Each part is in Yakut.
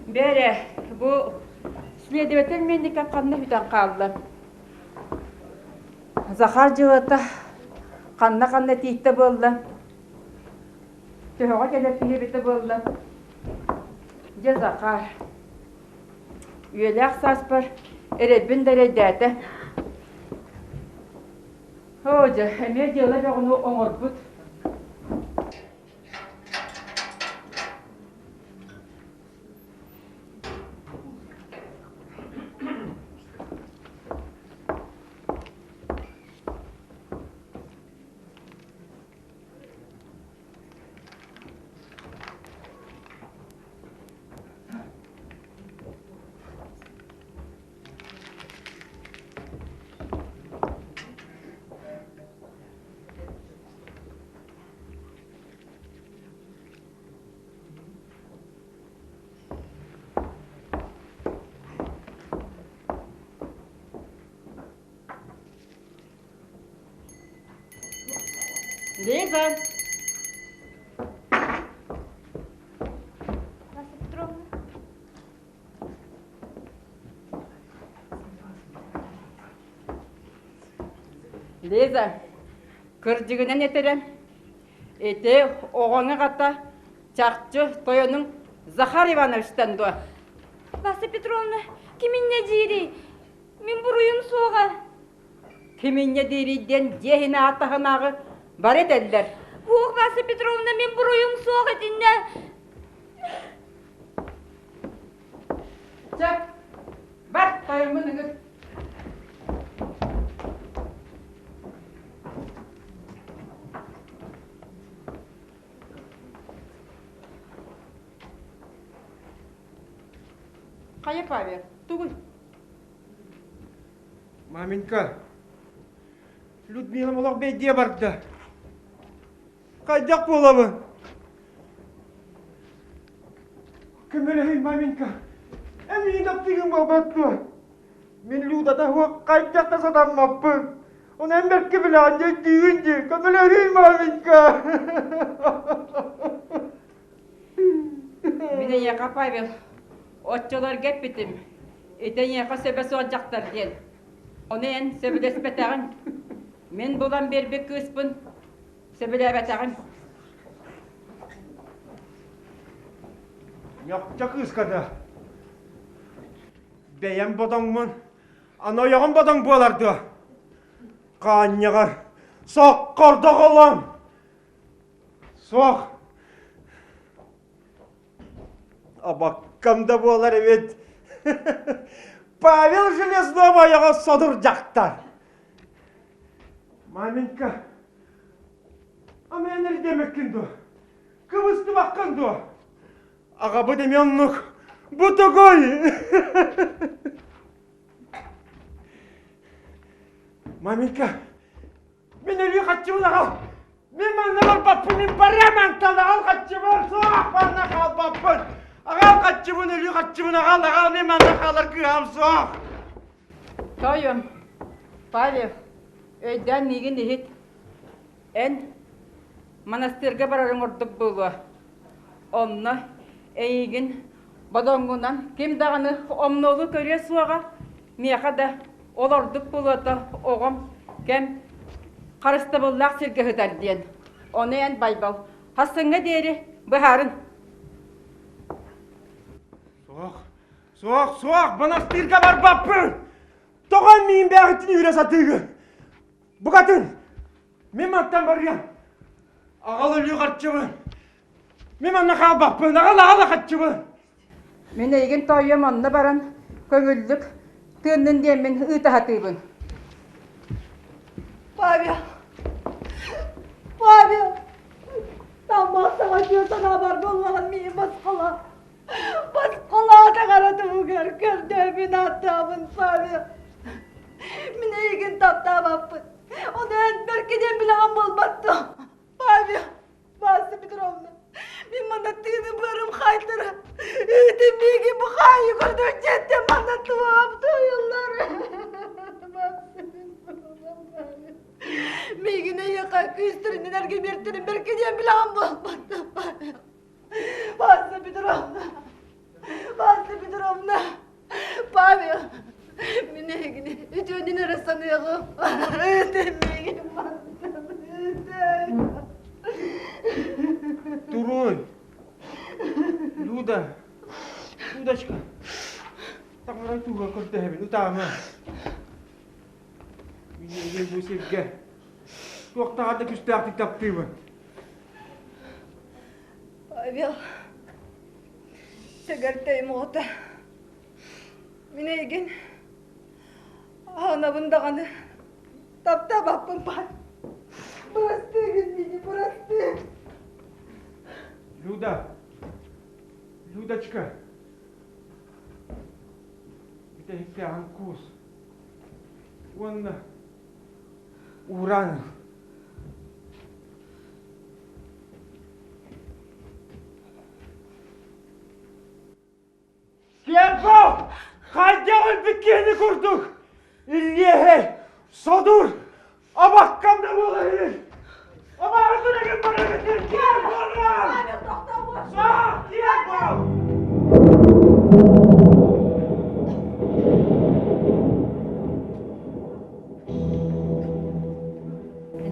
Бээрэ, бу следователь Мельников ханна бүтэн хаалла? Захар дьыалата ханна-ханна тииттэ буолла? Төһөҕө кэлэр киһи эбитэ буолла? Дьэ, Захар, үйэлээх сааспар эрэйбин да эрэйдээтэ. Оо, дьэ, эмиэ дьыала бөҕөнү оҥорбут. Лиза! Вася Петровна. Лиза, кырдьыгынан этэрэ, ити оҕону аҕата чахчы тойонуҥ Захар Ивановичтан дуо? Вася Петровна, ким инньэ диирий? Мин буруйум суоҕа. Ким инньэ диирий диэн дьиэ иһин ааттаһынааҕы бары этэллэр. Суох, Вася Петровна, мин буруйум суох итиннэ. Чэ, бар, тойоммун ыҥыр. Хайа, Павел, тугуй? Маменька, Людмила олох бэйдиэ барда. Хайдах буолабын? Көмөлөһүй, маменька. Эн миигин таптыыгын буолбат дуо? Мин Людата суох хайдах да сатаммаппын. Ону эн бэркэ билэҕин дии, өйдүүгүн дии. Көмөлөһүй, маменька. Мин эйиэхэ, Павел, оччолорго эппитим, ити эйиэхэ сөбө суох дьахтар диэн. Ону эн сөбүлэспэтэҕиҥ. Мин булан биэрбит кыыспын сөбүлээбэтэҕиҥ. Ньохчо кыыска да бэйэм бодоҥмун, аны ойоҕум бодоҥ буолар дуо? Хаанньаҕар, соккор доҕолоҥ! Суох. Абаккам да буолар эбит. Павел Железнов ойоҕо содур дьахтар. Маменька, а мен эрдемеккин дуо? Кыбыстыбаккын дуо? Аҕабыт эмиэ оннук. Бу тугуй? Маменька, мин өлүү хаччыбын аҕал! Мин манна барбаппын, мин барыам мантан, аҕал хаччыбын, суох, манна хаалбаппын. Аҕал хаччыбын, өлүү хаччыбын, аҕал, аҕал, мин манна хаалар кыаҕым суох. Тойон, Павел, өйдөөн миигин иһит. Эн монастырга барарыҥ ордук буолуо. Онно эйигин бодоҥҥунан ким даҕаны омнуолу көрүө суоҕа, миэхэ да ол ордук буолуота оҕом кэм харыстабыллаах сиргэ сытар диэн. Ону эн Байбал хассыҥҥа диэри быһаарын. Суох, суох, суох, монастырга барбаппын! Тоҕо миин бээҕиттин үүрэ сатыыгын? Букатын! Мин мантан барыам. Аҕал өлүү харчыбын. Мин манна хаалбаппын. Аҕал, аҕал харчыбын. Мин эйигин тоойуом онно баран көҥүллүк тыыннын диэммин ыытаһатыыбын. Павел! Павел! Таммах саҥа дьиэ санаабар буоллаҕын миин босхоло. Босхолоо таҥара туһугар көрдөөбүн ааттаабын Павел. Мин эйигин таптаабаппын. Ону эн бэркэ диэн билэҕин буолбат дуо? Павел, Вася Петровна, мин манна тыыны быарым хайтара. Ыытын миигин бу хаайы көрдөх дьиэттэн манна туһам туйуллар. Миигин эйиэхэ күүстэринэн эргэ биэртэрин бэркэ диэн билэҕин буолбат дуо, Павел? Вася Петровна. Васса Петровна, Павел, мин эһигини үтүөнүн эрэ саныаҕым. Ыытын миигин мантан, ыытын. Туруй. Люда, Людочка, таҥарай туһугар көрдөһөбүн, ытаама. Мин бу сиргэ туохтааҕар да күүстээхтик таптыыбын. Павел, сэгэртэйим оҕото. Мин эйигин аһынабын даҕаны таптаабаппын баар. Бырастыы мини, бырастыы. Люда, Людочка, бүтэһиктээҕин куус уонна Уран. Свердлов! Хайдах өлбүт киһини курдук! Иллиэһэй, содур, абаккам да буола иһин! Абааһытын эгин барыгытын киэр буолан! Суох, киэр буол!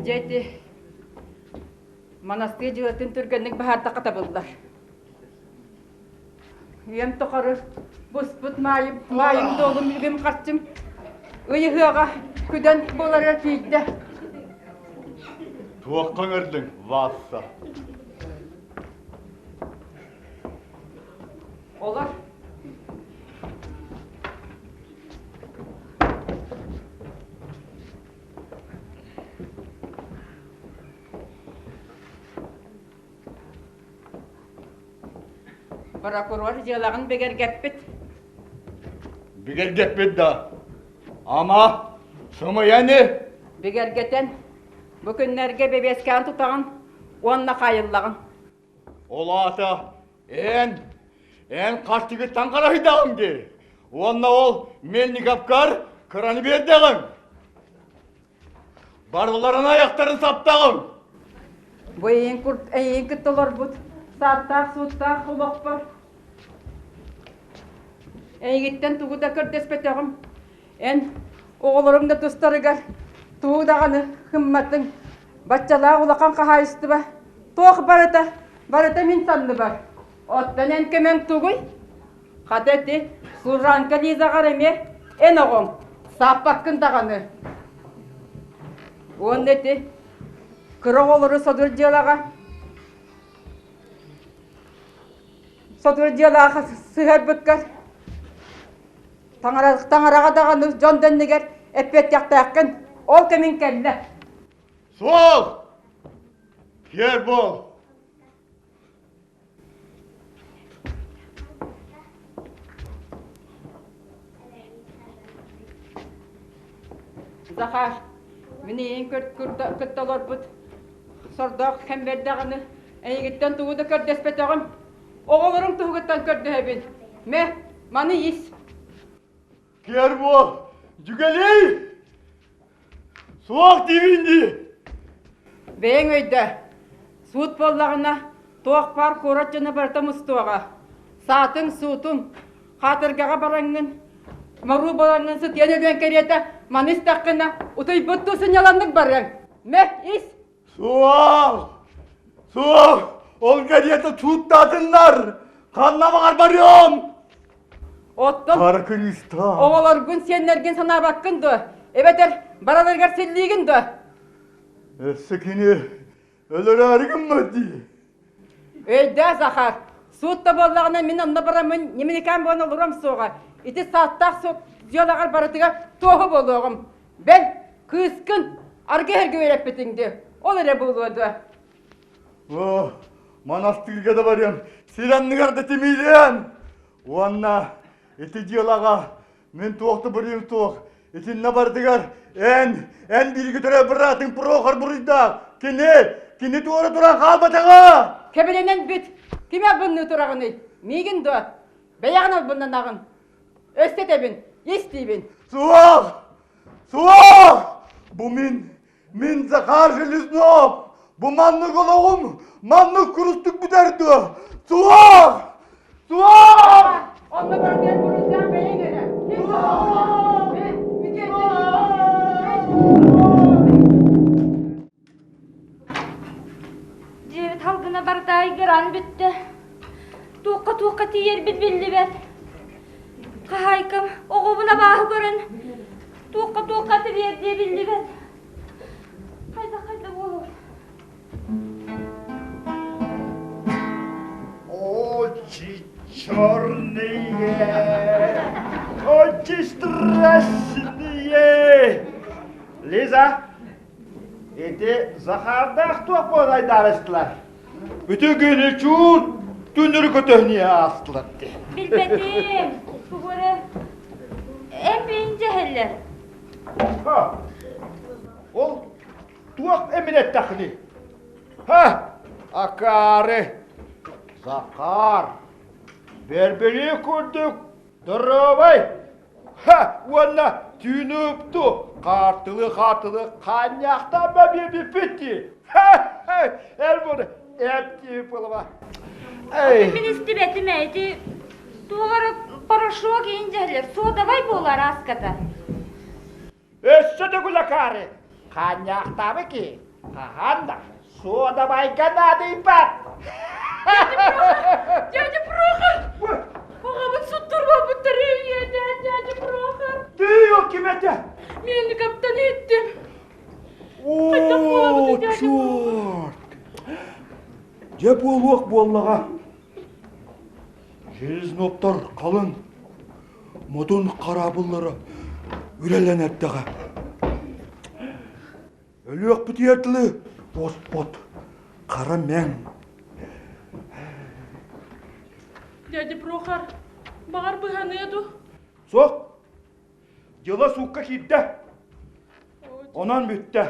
Дьэ ити манастыыр дьыалатын түргэнник быһаардахха табыллар. Үйэм тухары буспут маайым, маайым дуолум үбүм харчым ыйыһыаҕа күдэн буолара тиийдэ. Туохха ыҥырдыҥ, Васса? Олор Прокурор дьыалаҕын бигэргэппит. Бигэргэппит да? Ама, сымыйа ини? Бигэргэтэн, бу күннэргэ бэбиэскэҕин тутаҕын уонна хаайыллаҕын. Ол аата, эн, эн хастыгыттан харайдаҕыҥ дии. Уонна ол Мельниковкар кыраны биэрдэҕиҥ. Барыларын айахтарын саптаҕыҥ. Бу эйиин, эйиин кытта олорбут сааттаах-сууттаах олохпор эйигиттэн тугу да көрдөспөтөҕүм. Эн оҕолоруҥ да тустарыгар тугу даҕаны гымматыҥ. Баччалаах улахан хаһаайыстыба туох барыта, барыта мин санныбар. Оттон эн көмөҥ тугуй? Хата ити служанка Лизаҕар эмиэ эн оҕоҥ, сааппаккын даҕаны. Уонна ити кыра оҕолору содур дьыалаҕа содур дьыалаҕа сыһыарбыккар таҥараҕа даҕаны дьон дэннигэр эппиэттиэхтээххин. Ол кэмиҥ кэллэ. Суох! Киэр буол! Захар, мин эйигин кытта олорбут сордоох кэм даҕаны эйигиттэн тугу да көрдөспөтөҕүм. Оҕолорум туһугуттан көрдөһөбүн. Мэ, маны ис. Киэр буол, дьүгэлий! Суох диибин дии! Бэйэҥ өйдөө. Суут буоллаҕына, туох баар куорат дьоно барыта мустуоҕа. Саатыҥ, суутуҥ, хаатыргаҕа бараҥҥын, моруу буолаҥҥын сытыйан өлүөн кэриэтэ маны истэххинэ, утуйбуттуу сынньаланнык барыаҥ. Мэ, ис! Суох! Суох! Ол кэриэтэ сууттаатыннар! Ханна баҕар барыам! Оттон Хара кырыыстаах. оҕолоргун, сиэннэргин санаабаккын дуо? Эбэтэр бараларыгар силлиигин дуо? Өссө кини өлөрөөрү гыммыт дии. Өйдөө, Захар, суут да буоллаҕына мин онно бараммын ньиминикаан буолан олоруом суоҕа. Ити сааттаах суут дьыалаҕар барытыгар туоһу буолуоҕум. Бэл, кыыскын аргы иһэргэ үөрэппитиҥ дии. Ол эрэ буолуо дуо? Оо, манастыырга да барыам, сир анныгар да тимириэм. Уонна ити дьыалаҕа мин туох да буруйум суох. Итиннэ барытыгар эн, эн бииргэ төрөөбүт быраатыҥ Прохор буруйдаах. Кини, кини туора туран хаалбатаҕа. Кэбилэнэн бүт. Кими албынныы тураҕыный? Миигин дуо? Бэйэҕин албыннанаҕын. Өстө этэбин, ис диибин. Суох! Суох! Бу мин, мин Захар Железнов! Бу маннык олоҕум, маннык курустук бүтэр дуо? Суох! Суох! Онно барытыгар буруйдаах бэйэҥ эрэ. Дьиэбит халгына барыта айгыран бүттэ. Туохха-туохха тиийэрбит биллибэт. Хаһаайкам оҕобун абааһы көрөн туохха-туохха тириэрдиэ биллибэт. Хайдах-хайдах буолуо? Очи черные, очи страшные. Лиза, ити Захардаах туох буолан айдаарыстылар? Бүтүн күнү чуут түннүрү көтөһүнү аастылар дии. Билбэтим. Тугу эрэ эпин дьэһэллэр. Ол туох эминэттэххиний? Ха! Акаары! Захар! Бэрбэлии курдук доруобай! Ха! Уонна түүнү упту хаартылыы-хаартылыы хаанньаахтаан ба биэрбиппит дии! Ха! Эр буну эптии буолума. Эй! Мин истибэтим ээ, ити туох эрэ порошок иин дьэһэллэр, содовай буолар ааската. Өссө төгүл акаары, хаанньаахтаабы киһи хаһан да суодабайга наадыйбат. Дядя Прохор! Оҕобут суттурбаппыттар ийэ, дядя Прохор! Ты ким этэ? Мельниковтан иһиттим. О, черт! Дьэ буолуох буоллаҕа. Железноптар халыҥ модун хараабыллара үрэллэн эрдэҕэ. Өлүөхпүтүгэр дылы оспот хара мэҥ. Дядя Прохор, баҕар быһаныа дуу? Суох. Дьыла суукка киирдэ. Онон бүттэ.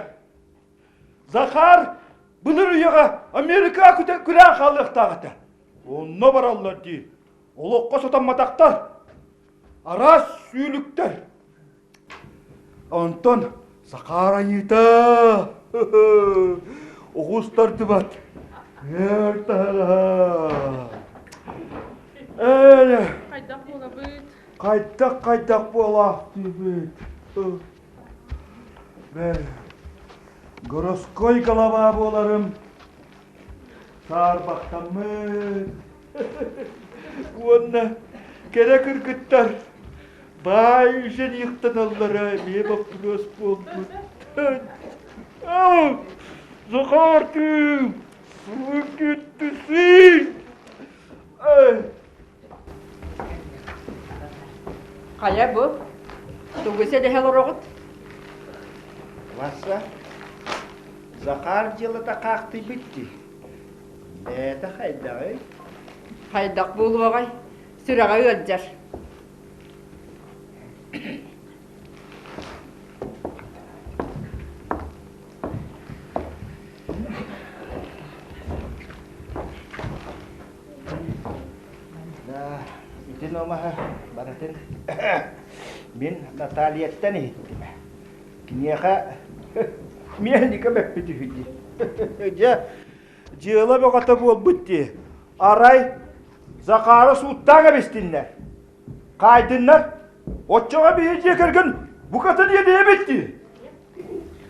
Захар былыр үйэҕэ Америка күрээн хаалыахтаах этэ. Онно бараллар дии. Олоххо сатамматахтар. Араас сүүлүктэр. Онтон Захар айыыта оҕус тардыбат. Эр таһаҕаһа. Ээ, Хайдах буолабыт? хайдах-хайдах буолаахтыыбыт? Бэл, городской голова буоларым саарбахтаммыт. Уонна кэрэ кыргыттар баай женихтаналлара эмиэ боппуруос буолбут. Захар-кыым, сылын Хайа бу? Тугу сэлэһэ олороҕут? Вася, Захар дьыалата хаахтыйбыт дии. Бэйэтэ хайдаҕый? Хайдах буолуоҕай? Сүрэҕэ ыалдьар. Да, ити номаһы барытын мин Натальяттан иһиттим. Киниэхэ миэнника бэппит үһү дии. Дьэ, дьыала бөҕөтө буолбут дии. Арай Захары сууттаан эбистиннэр. Хаайдыннар. Оччоҕо биһи дьиэ кэргэн букатын иэдэйэбит дии.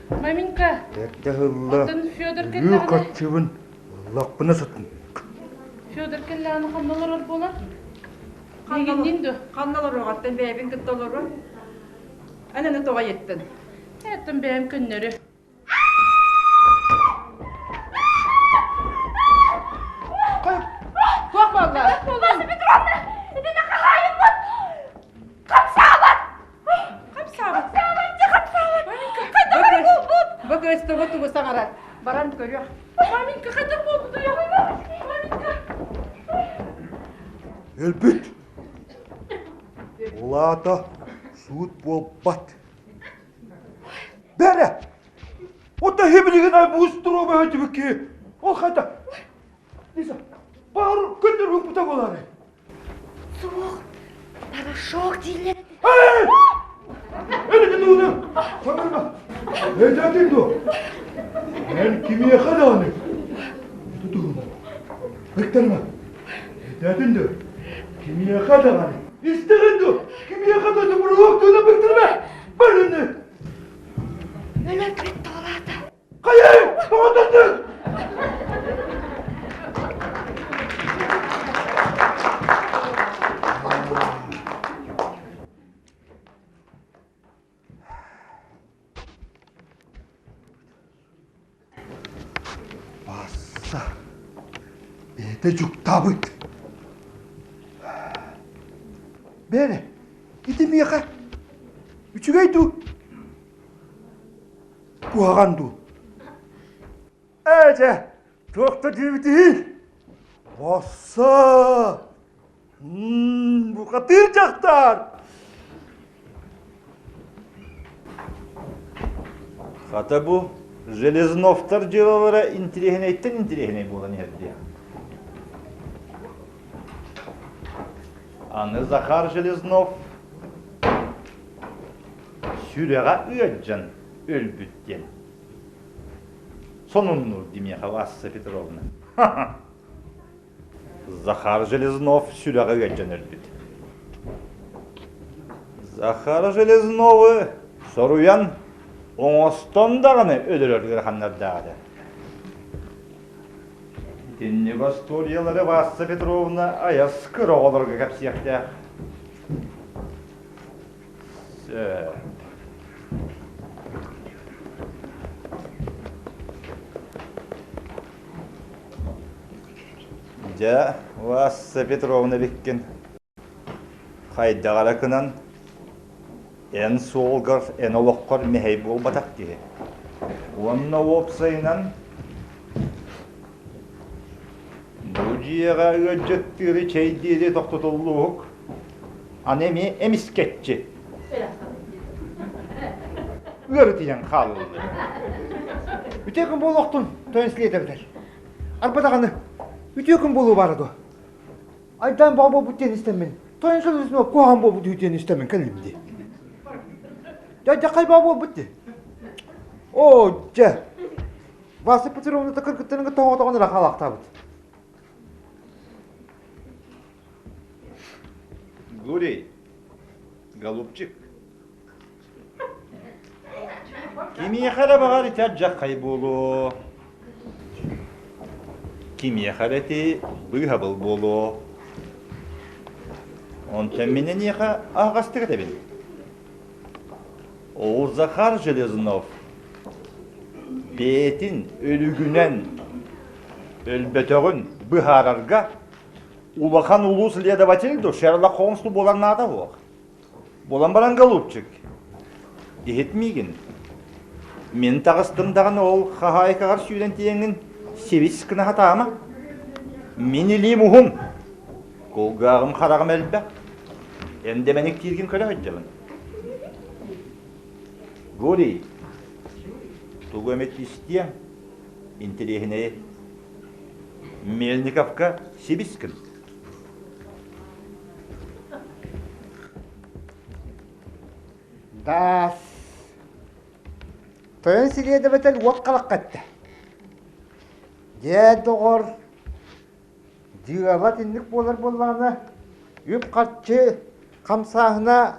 Маменька, Эрдэ ылла. оттон Федор Өлүү кэллэҕинэ хаччыбын ыллахпына сытын. Федор кэллэҕинэ ханна олорор буолар? Миигинниин дуо? Ханна олоруоҕуттан бэйэбин кытта олоруо. Эн аны тоҕо ыйыттын? Эттэн бэйэм көннөрү. Туох буолла? Вася Петровна, итини хаһаайыммыт хамсаабат! Хамсаабат. Хамсаабат, дьэ хамсаабат! Хайдах эрэ буолбут? Бу кыыс тугу тугу саҥарар? Баран көрүөх. Маменька, хайдах буолбутуй? Маменька! Өлбүт. Ол аата суут буолбат. Бэрэ! Ота хибилигин ай буустуруо бөһөтүбүкки. Ол хайда? Лиза, баар көннөр укпута буолаары. Суох, порошок дииллэр этэ. Эй! Эни тууну! Саҥарма! Эдэтин дуо? Эн кимиэхэ даҕаны? Тутуһума. Ыктарыма. Эдэтин дуо? Кимиэхэ даҕаны истэҕин дуо? Кимиэхэ да тумуруок тыына быктырма! Бар үнү! Өлөрбүт тоҕолаата. Хайа! Тоҕо тардыҥ? Баасса, бэйэтэ дьуктаабыт. Бээрэ, ити миэхэ үчүгэй дуу, куһаҕан дуу? Ээ дьэ, туох да диэбитиһий? Босса! Бухатыыр дьахтар! Хата бу Железновтар дьыалалара интириэһинэйтэн интириэһинэй буолан иһэр дии. Аны Захар Железнов сүрэҕэ ыалдьан өлбүт диэн сонуннуур димиэхэ Васса Петровна. Захар Железнов сүрэҕэ ыалдьан өлбүт. Захар Железновы соруйан оҥостон даҕаны өлөрөр ыараханнардаах этэ. Итинник остуоруйалары Васса Петровна айас кыра оҕолорго кэпсиэхтээх. Сөп. Дьэ, Васса Петровна эбиккин. Хайдах эрэ гынан эн суолгар, эн олоххор мэһэй буолбатах киһи. Уонна уопсайынан бу дьиэҕэ ыалдьыттыыры чэйдиири тохтотуллууһук. Аны эмиэ эмискэччи Ыарытыйан хааллылар. Үтүө күн буолуохтун, тойон следователь. Арба даҕаны, үтүө күн буолуо баара дуо? Айдаан баҕа буолбут диэн истэммин, тойон следователь куһаҕан буолбут үһү диэн истэммин кэллим дии. Дьэ, хайбаа буолбут дии. Оо, дьэ, Вася Петровна кыргыттарын кытта оҕотоҕун эрэ хаалаахтаабыт. Гурий, голубчик, Кимиэхэ эрэ баҕар ити алдьархай буолуо, кимиэхэ эрэ ити быыһабыл буолуо. Онтон мин эйиэхэ аһаҕастык этэбин. Ол Захар Железнов бэйэтин өлүгүнэн өлбөтөҕүн быһаарарга улахан улуу следователь ду Шерлок Холмс буолар наада суох. Буолан баран голубчик, иһит миигин. Мин таҕыстым даҕаны ол хаһаайкаҕар сүүрэн тиийэҥҥин сибис гына сатаама. Мин илиим уһун, кулгааҕым хараҕым элбэх. Эн да мэниктииргин көрө сылдьабын. Гурий, тугу эмит истиэҥ, интэриэһинэйи. Мельниковка сибис гын. Даас. Тойон силиэдэбэтэл уот харахха эттэ. Дьэ, доҕор, дьыала итинник буолар буоллаҕына, үп-харчы хамсааһына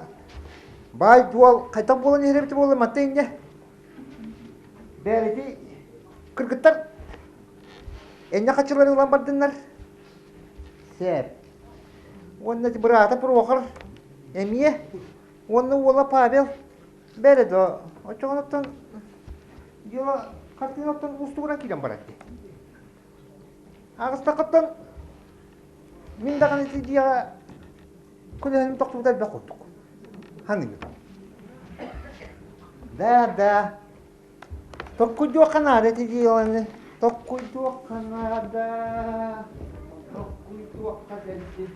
баай-дуол хайдах буолан иһэр эбитэ буолла манта инньэ. Бээрити кыргыттар энньэ хаччыларын ылан бардыннар. Сөп. Уонна быраата Прохор эмиэ уонна уола Павел бэрэ да оччоҕуттан дьыала хартыынаттан уустугуран киирэн барар дии. Аҕыстаххыттан мин даҕаны ити дьиэҕэ көлөһүнүм тохтубута элбэх курдук. Ханыгын. Да, да. Токкуйдуохха наада ити дьыаланы. Токкуйдуохха наада. Токкуйдуохха дэлби.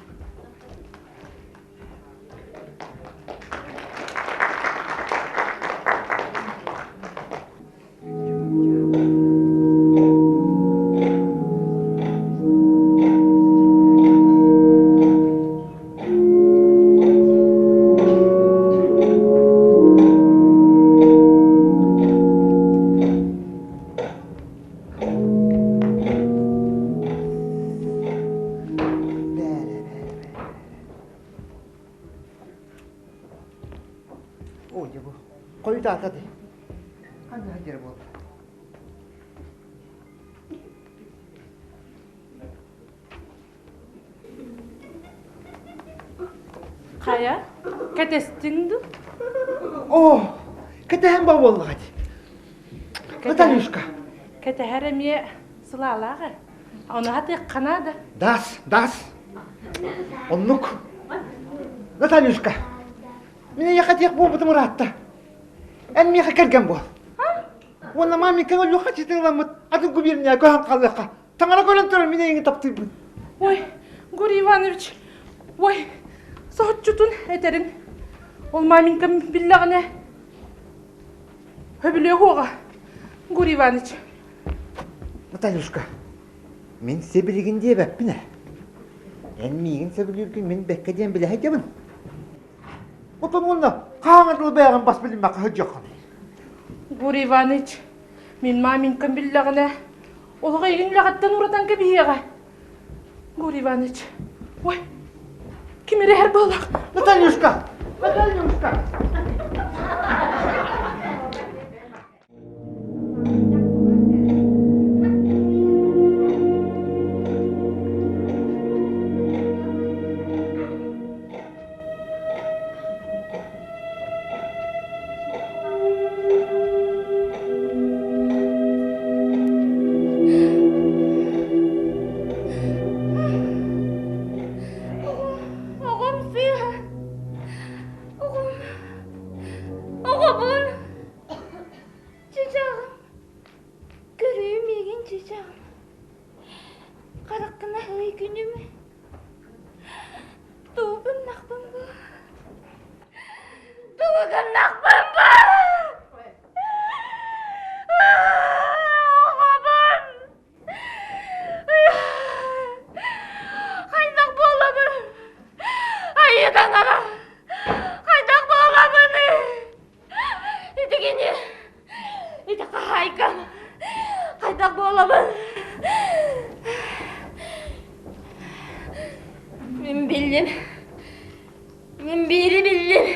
Хойутаата дии. Ханна сылдьар буолла? Хайа, кэтэстиҥ дуу? Оо, кэтэһэн баа буоллаҕа дии. Натальюшка. Кэтэһэр эмиэ сылаалаах ээ. Ону хатыахха наада. Дас, дас. Оннук. Натальюшка, мин эйиэхэ этиэх буолбутум ыраатта. Эн миэхэ кэргэн буол. Уонна маамиккаҥ өлүөххэ чытыыламмыт атын губерния көһөн хаалыахха. Таҥара көрөн турар мин эйигин таптыырбын. Ой, Гурий Иванович, ой, соһуччутун этэрин. Ол маменькам биллэҕинэ хөбүлүө уоҕа, Гурий Иванович. Натальюшка, мин сибилигин диэбэппин ээ. Эн миигин сөбүлүүргүн мин бэккэ диэн билэ сылдьабын. Отон уонна хаһааҥҥа дылы бэйэҕин бас билиммэккэ сылдьыаххыный? Гурий Иванович, мин маменькам биллэҕинэ, олох эйигин үлэҕиттэн уратан кэбиһиэҕэ. Гурий Иванович, ой, ким эрэһэр буоллах? Натальюшка! Натальюшка! Оҕом сыыһа. Оҕом. Оҕобун. Чычааҕым. Көрүүй миигин чычааҕым. Хараххын аһый күнүм. Тугу гыннахпын бу? Тугу гыннахпын бу? Оҕобун! Хайдах буолабын? Айыы таҥара! Хайдах буолабыный? Ити кини, ити хаһаайкам, хайдах буолабын? Мин биллим, мин биири биллим.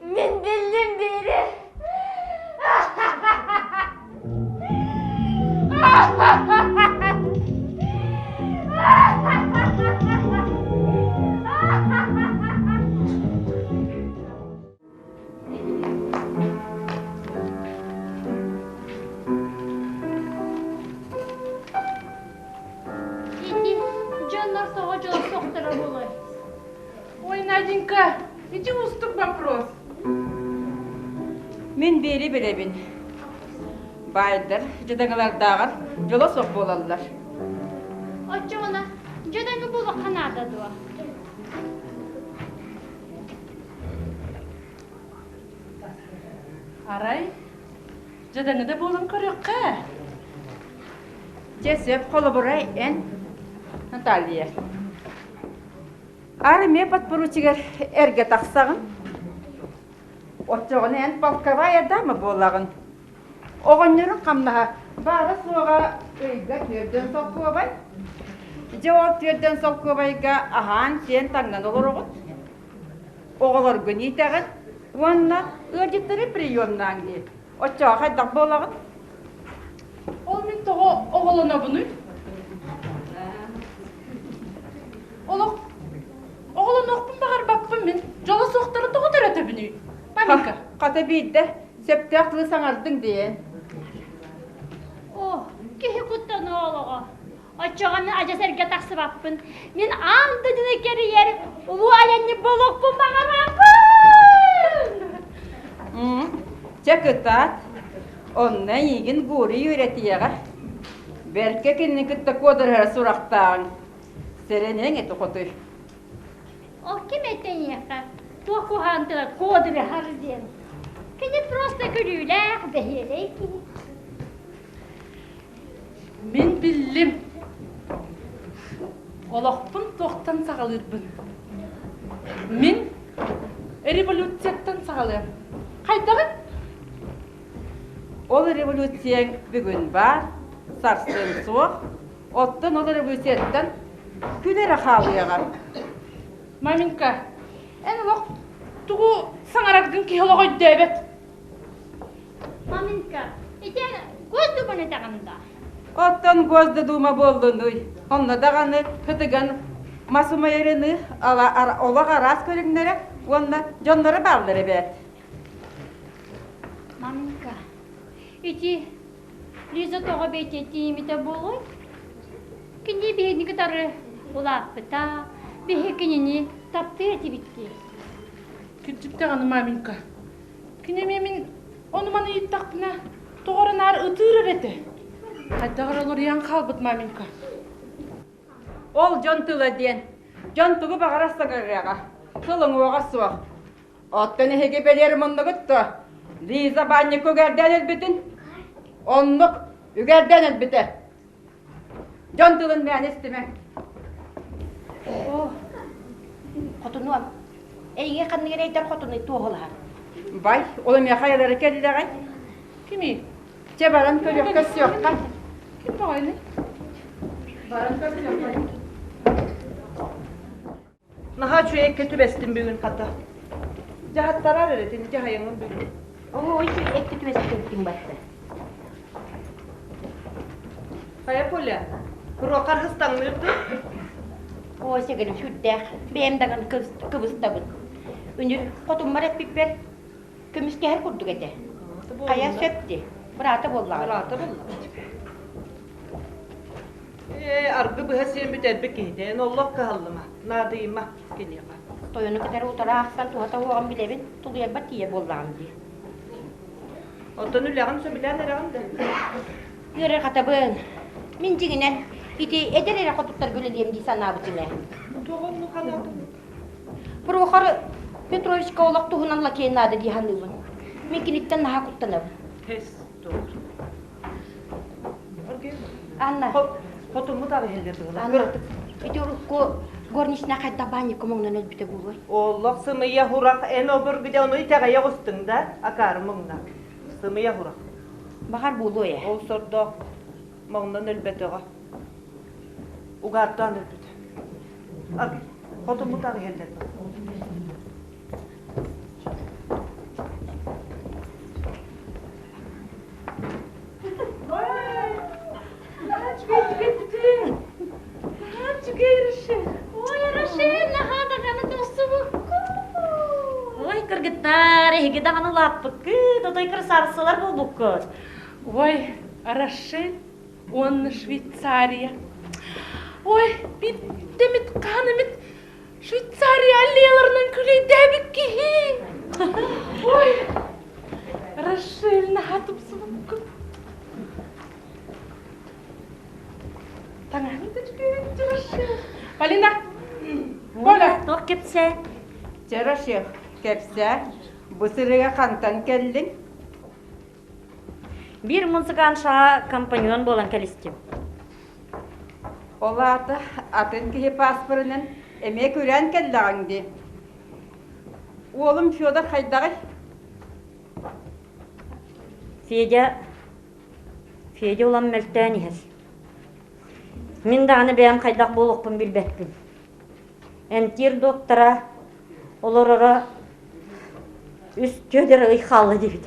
Мин биллим биири. Ити дьоннор тоҕо дьол сохторо буолуой? Ой, Наденька, ити уустук вопрос. Мин биэри билэбин. Баайдар дьадаҥылардааҕар дьоло суох буолаллар. Оччоҕуна дьадаҥы буолуохха наада дуо? Арай, дьадаҥы да буолан көрүөххэ. Дьэ сөп холобура эн, Наталья. Армия подпоручигар эргэ тахсаҕын. Оччоҕуна эн полковая дама буолаҕын. Оҕонньоруҥ хамнаһа баара-суоҕа ыйга түөрдэн солкуобай. Дьэ ол түөрдэн солкуобайга аһаан-сиэн таҥнан олороҕут. Оҕолоргун иитэҕин уонна ыалдьыттары приемнаан дии. Оччоҕо хайдах буолаҕын? Ол мин тоҕо оҕолонобунуй? Олох оҕолонуохпун баҕарбаппын мин. Дьоло суохтары тоҕо төрөтөбүнүй? Маменька. Хата биирдэ сөптөөх тылы саҥардыҥ диэн. О, киһи куттана олоҕо. Оччоҕо мин адьас эргэ тахсыбаппын. Мин аан дойдуну кэрийэр улуу айанньыт буолуохпун баҕарабын! Чэ кытаат, онно эйигин Гурий үөрэтиэҕэ. Бэркэ кинини кытта куодарыһар сурахтааҕыҥ. Сэрэнэҥ ити хотуй. Ол ким этэниэхэ, туох куһаҕан тыла куодарыһар диэн. Кини просто күлүүлээх, бэһиэлэй киһи. Мин биллим. Олохпун туохтан саҕалыырбын. Мин революцияттан саҕалыам. Хайдаҕый? Ол революцияҥ бүгүн баар, сарсын суох, оттон ол революцияттан күн эрэ хаалыаҕа. Маменька, эн олох тугу саҥараргын киһи олох өйдөөбөт. Маменька, ити эн Госдуманы этэҕин да? Оттон Госдума буоллунуй? Онно даҕаны кытыган мас умайарыныы олох араас көрүҥнэрэ уонна дьонноро бааллар эбээт. Маменька, ити Лиза тоҕо бэйэтэ тиийиммитэ буолуой? Кини биһигини кытары улааппыта, биһи кинини таптыыр этибит дии. Кырдьык даҕаны, маменька. Кини эмиэ мин ону-маны ыйыттахпына, тоҕо эрэ наар ытыыр эрэ этэ. Хайдах эрэ уларыйан хаалбыт маменька. Ол дьон тыла диэн, дьон тугу баҕарар саҥарыаҕа, тыл уҥуоҕа суох. Оттон эһиги бэлиэр муннугут дуо? Лиза баанньыкка үгэрдээн өлбүтүн? Оннук, үгэрдээн өлбүтэ. Дьон тылын мээнэ истимэҥ. Оо, хотунуом, эйиҥэ ханнык эрэйдэр хотунуй туоһулаһар? Бай, ол эмиэ хайалара кэллэҕэй? Кимий? Чэ, баран көрүөххэ сүөххэ. Ким баҕайыный? Баран көрсүөххэ. Наһаа үчүгэйкэ түбэстим бүгүн хата. Дьаһаттарар эрэ итини дьаһайаҥҥын бүгүн. Оо, үчүгэй түбэстим батта. Хайа Поля, Прохор хыстаҥныыр дуу? Оо, сэгэрим сүрдээх. Бэйэм даҕаны кыбыстабын. Үнүр хотуммар эппиппэр көмүскэһэр курдук этэ. Хайа сөп дии. Быраата буоллаҕа. Быраата буоллаҕа. Ээ, аргы быһа сиэн бүтэрбит киһитэ. Эн олох кыһаллыма, наадыйыма киниэхэ. Тойону кытары утары аахсан туһата уоҕун билэбин, тулуйарбар тиийэ буоллаҕым дии. Оттон үлэҕин сөбүлээн эрэҕин да? Ыарырҕатабын. Мин дьиҥинэн, ити эдэр эрэ хотуттарга үлэлиэм дии санаабытым ээ. Тоҕо оннук санаатыҥ? Прохор Петровичка олох туһунан лакей наада дии саныыбын. Мин киниттэн наһаа куттанабын. Тэс, доҕор. Анна. Хотуммут аҕы иһиллэр быһыылаах. Анна, ити урукку горничная хайдах баанньыкка моҥнон өлбүтэ буолуой? Олох сымыйа хурах эн обургу ону итэҕэйэ оҕустуҥ да, акаары муҥна. Сымыйа хурах. Баҕар буолуо ээ. Ол сордоох моҥнон өлбөтөҕө. Угааттаан өлбүтэ. Хотуммут аҕы иһэллэр Ой, Рашель, наһаа даҕаны тупсубуккун. Ой, кыргыттар, эһиги даҕаны улааппыккыт, отой красавицалар буолбуккут. Ой, Рашель уонна Швейцария. Ой, биирдэмит хаһан эмит Швейцария аллеяларынан күлэйдээбит киһи. Ой, Рашель наһаа тупсубуккун. Таҥаһын да үчүгэй Рашель. Полина, Поля. Туох кэпсээ? Чэ, Рашель, кэпсээ. Бу сырыыга хантан кэллиҥ? Биир музыканшаҕа компаньон буолан кэлистим. Ол аата атын киһи пааспарынан эмиэ күрээн кэллэҕиҥ дии. Уолум Федор хайдаҕый? Федя, Федя улам мөлтөөн иһэр. Мин даҕаны бэйэм хайдах буолуохпун билбэппин. Эмтиир доктора олороро үс түөдэр ый хаалла диэбит.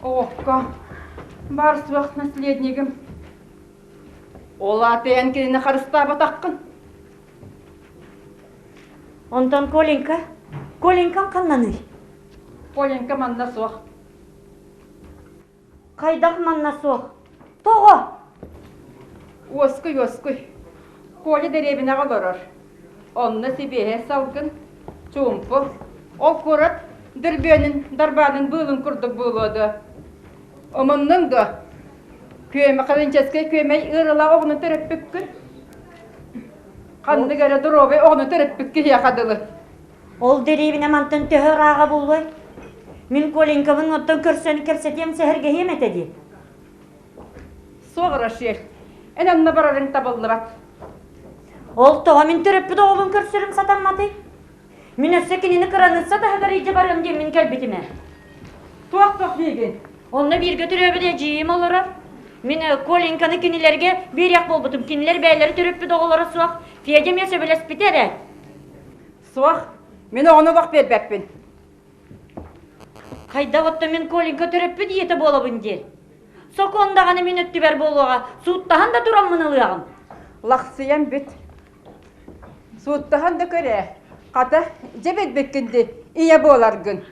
Оокко, бар суох наследнигым. Ол аата эн кинини харыстаабатаххын. Онтон Коленька, Коленькам ханнаный? Коленька манна суох. Хайдах манна суох? Тоҕо? Уоскуй, уоскуй. Коля дэриэбинэҕэ олорор. Онно сибиэһэй салгын, чуумпу. Ол куорат дүрбүөнүн, дарбаанын быылын курдук буолуо дуо? Омуннуҥ дуо? Күөмэ, Калинческай күөмэй ыарыылаах оҕону төрөппүккүн? Ханнык эрэ доруобай оҕону төрөппүт киһиэхэ дылы. Ол дэриэбинэ мантан төһө ырааҕа буолуой? Мин Коленькабын оттон көрсөн кэпсэтиэм сэһэргэһиэм этэ дии. Суох, Рашель, эн онно барарыҥ табыллыбат. Ол тоҕо мин төрөппүт оҕобун көрсөрүм сатамматый? Мин өссө кинини кыраныысса таһыгар илдьэ барыам диэн мин кэлбитим ээ. Туох-туох диигин? Онно бииргэ төрөөбүт эдьиийим олорор. Мин Коленьканы кинилэргэ биэриэх буолбутум. Кинилэр бэйэлэрэ төрөппүт оҕолоро суох. Федя эмиэ сөбүлэспитэ эрэ. Суох, мин оҕону олох биэрбэппин. Хайдах оттон мин Коленька төрөппүт ийэтэ буолабын дии. Сокуон даҕаны мин өттүбэр буолуоҕа, сууттаһан да тураммын ылыаҕым. Лахсыйан бүт. Сууттаһан да көр ээ. Хата, дьэ билбиккин дии, ийэ буоларгын.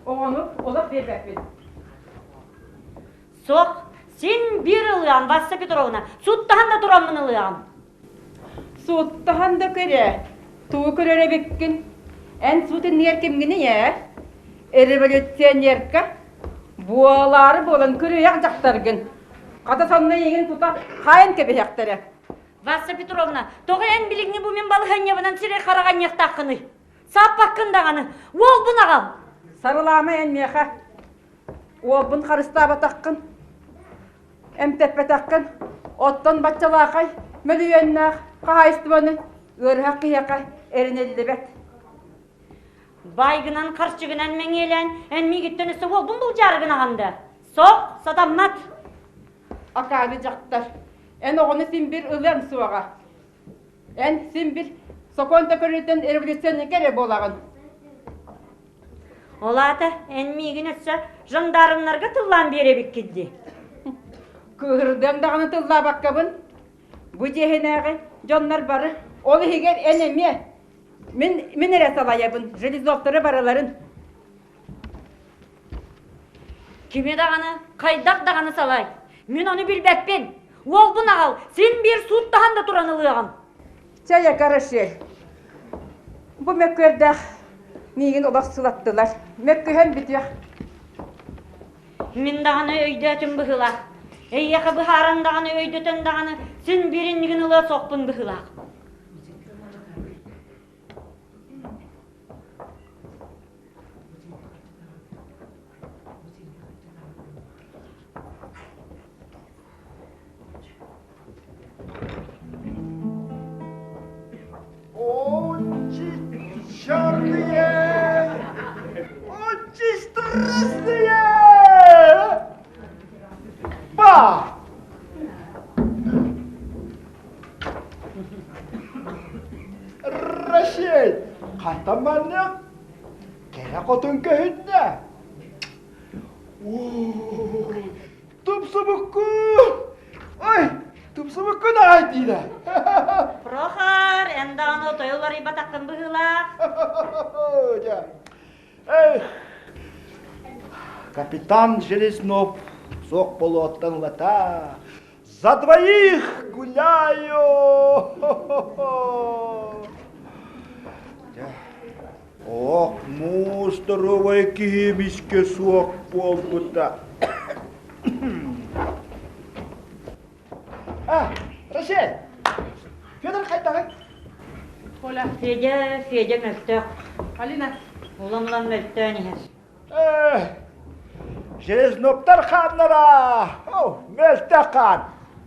Оҕону олох биэрбэппин. Суох, син биир ылыаҕым, Васса Петровна. Сууттаһан да тураммын ылыаҕым. Сууттаһан да көр ээ, тугу көрөр эбиккин? Эн суут иннигэр кимҥиний ээ? Революционерка? Буолаары буолан күрүөх дьахтаргын. Хата сонно эйигин тута хаайан кэбиһиэхтэрэ. Васса Петровна, тоҕо эн билиҥҥи бу мин балаһыанньабынан сирэй хараҕанньыахтааххыный? Сааппаккын даҕаны, уолбун аҕал! Сарылаама эн миэхэ. Уолбун харыстаабатаххын. Эмтэппэтэххин, оттон баччалаахай мөлүйүөннээх хаһаайыстыбаны ыарыһах киһиэхэ эрэниллибэт. Байгынан, харчыгынан мэҥиэлээн, эн миигиттэн өссө уолбун былдьаары гынаҕын да? Суох, сатаммат. Акаары дьахтар, эн оҕону син бир ылыаҥ суоҕа. Эн син бир сокуон төкөрүтэн революционника эрэ буолаҕын. Ол аата эн миигин өссө жандармнарга тыллаан биэрэбиккин дии. Кыыһырдыам даҕаны тыллаабаккабын. Бу дьиэһинээҕи дьоннор бары, ол иһигэр эн эмиэ. Мин, мин эрэ салайабын, железовтары барыларын. Кими даҕаны, хайдах даҕаны салай. Мин ону билбэппин. Уолбун аҕал, син биир сууттаһан да туран ылыаҕым. Чэ, карашель. Бу мөккүөрдээх миигин олох сылаттылар. Мөккүһэн бүтүөх. Мин даҕаны өйдөөтүм быһыылаах. Эйиэхэ быһааран даҕаны өйдөтөн даҕаны син биир иннигин ылыа суохпун быһыылаах. Очень черные, очень страстные. Ба! Рашей, хатаманнык кэрэ хотун көһүннэ. Тупсубуккун! Ой, тупсубуккун аҕай диирэ. Прохор, эн даҕаны отой уларыйбатаххын быһыылаах. Эх, капитан Железнов суох болуоттан ылата. За двоих гуляю! Ох, муус здоровай киһи мискэ суох буолбута. А, Рашель, Федор хайдаҕый? Коля. Федя, Федя мөлтөх. Алина. Улам-улам мөлтөөн иһэр. Железноптар хааннара, мөлтөх хаан.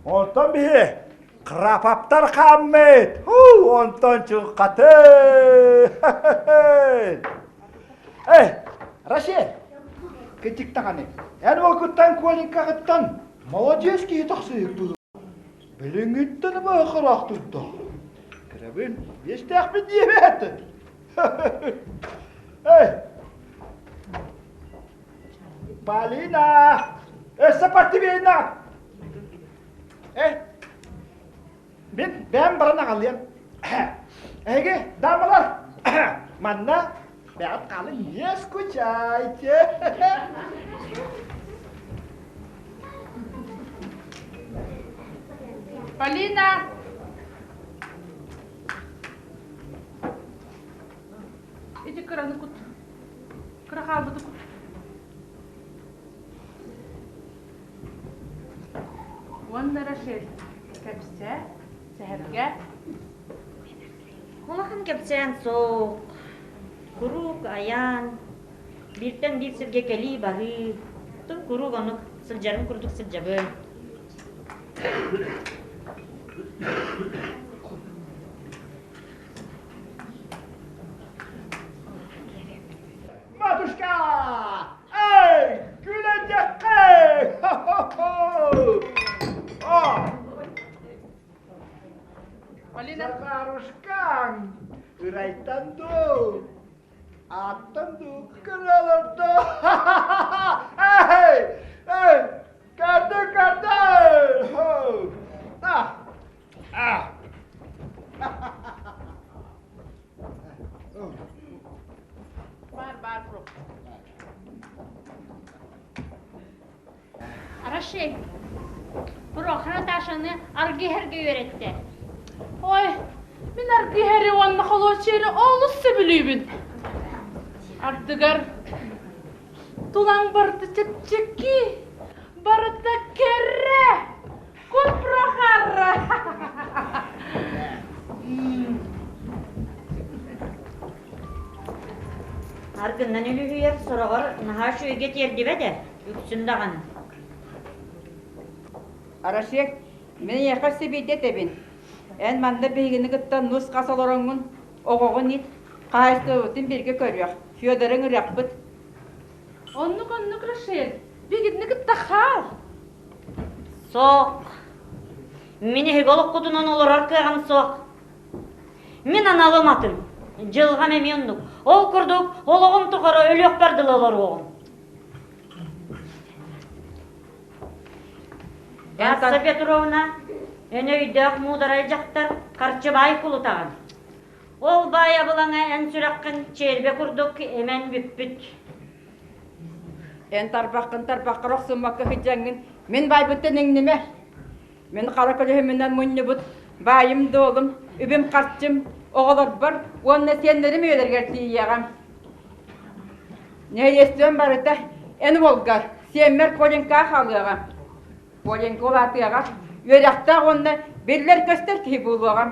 Онтон биһи Крапаптар хааммыт! Һуу, онтон чуҥхаты! Эй, Рашель, кытик даҕаны, эн уокуттан Коленькаҕыттан молодец киһи тахсыыһык быһыы. Билиҥҥиттэн баахыраах турда. Кырабын, биэстээхпин диэбэт. Эй, Полина, өссө партибейна! Эй, мин бэйэм баран аҕалыам. Эһиги, дамалар, манна бэҕэт хаалын не скучайте. Полина! Ити кыраны кут. Кыра хаалбыты кут. Уонна Рашель кэпсээ, сэһэргээ. Улахан кэпсээн суох. Куруук айаан, бииртэн биир сиргэ кэлии-барыы, тым куруук оннук сылдьарым курдук сылдьабын. Матушка! Эй, күлэдьэххэ! Улааттан дуу, кыралар дуу. Эй! Эй! Көрдүн, көрдүн! На! А! Бар, бар, бро. Рашель, Прохор Наташаны аргыһарга үөрэттэ. Ой, мин аргыһары уонна холуочуйары олус сөбүлүүбүн. Ардыгар тулаҥ барыта чэпчэки, барыта кэрэ, кут Прохор. Аргыннан үлүһүйэр сороҕор наһаа үчүгэйгэ тиэрдибэт ээ, үксүн даҕаны. Арашек, мин эйиэхэ сибиирдэ этэбин. Эн манна биһигини кытта нус-хас олороҥҥун, оҕоҕун ит, хаһаайыстыбабытын бииргэ көрүөх, Федорыҥ ырыахпыт. Оннук-оннук, Рошель, биһигини кытта хаал. Суох. Мин эһиги олоххутунан олорор кыаҕым суох. Мин аналым атын, дьылҕам эмиэ оннук. Ол курдук олоҕум тухары өлүөхпэр дылы олоруоҕум. Васса Петровна, эн өйдөөх муударай дьахтар харчы баай кулутаҕын. Ол баай абылаҥа эн сүрэххин чиэрбэ курдук эмэн бүппүт. Эн тарбаххын тарбаххар охсуммакка сылдьаҥҥын мин баайбыттан иҥнимэ. Мин хара көлөһүмүнэн мунньубут баайым-дуолум, үбүм-харчым оҕолорбор уонна сиэннэрим үйэлэригэр тиийиэҕим. Нэһилиэстибэм барыта эн уолгар, сиэммэр Коленькаҕа хаалыаҕа. Коленька улаатыаҕа, үөрэхтээх уонна биллэр-көстөр киһи буолуоҕа.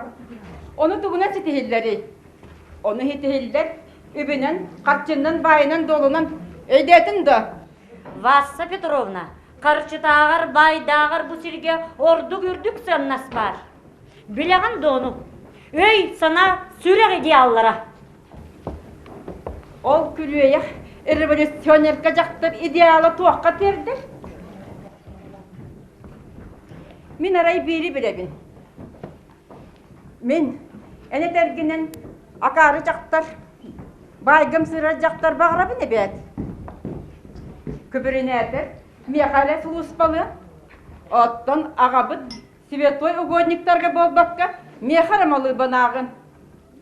Ону тугунан ситиһиллэрий? Ону ситиһиллэр үбүнэн, харчыннан, баайынан-дуолунан өйдөөтүҥ дуо? Васса Петровна, харчытааҕар, баайдааҕар бу сиргэ ордук үрдүк сыаннас баар. Билэҕин дуону? Өй, санаа, сүрэх идеаллара. Ол күрүөйэх революционерка дьахтар идеала туохха тиэрдэр? Мин арай биири билэбин. Мин эн этэргинэн акаары дьахтар, баайгым сырар дьахтар баҕарабын эбээт. Күбүрүнээтэр миэхэ эрэ сулууспалыа. Оттон аҕабыт святой угодниктарга буолбакка, миэхэ эрэ малыыбан ааҕын.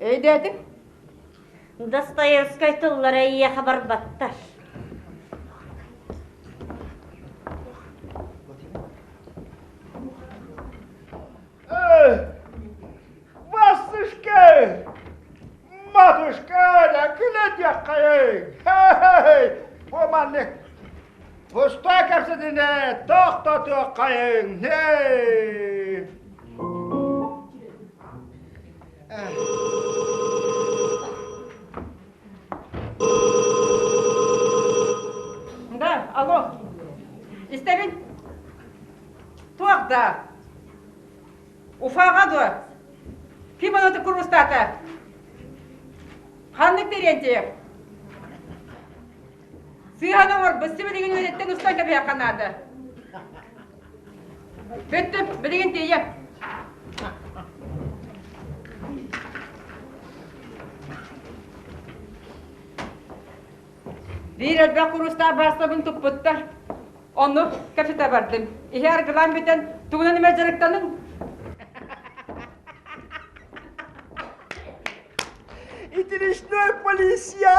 Өйдөөтүҥ? Достоевскай тыллара эйиэхэ барбаттар. Васышка! Матушка, күлэ диэххэйиҥ! Бу маннык пустой кэпсэтинэ тохтотуоххайыҥ! Да, алло. Истэбин. Туох да? Уфаҕа дуо? Ким ону курустаата? Ханнык Терентьев? Сыыһан оҥорбут сибилигин үөрэттэн устан кэбиһиэххэ наада. Бүттүм, билигин тиийэ. Биир элбэх куруустаах баарсабын туппуттар. Онну кэпсэтэ бардым. Иһи аргылаан бүтэн, тугунан эмэ дьарыктаныҥ. Итиричной полиция!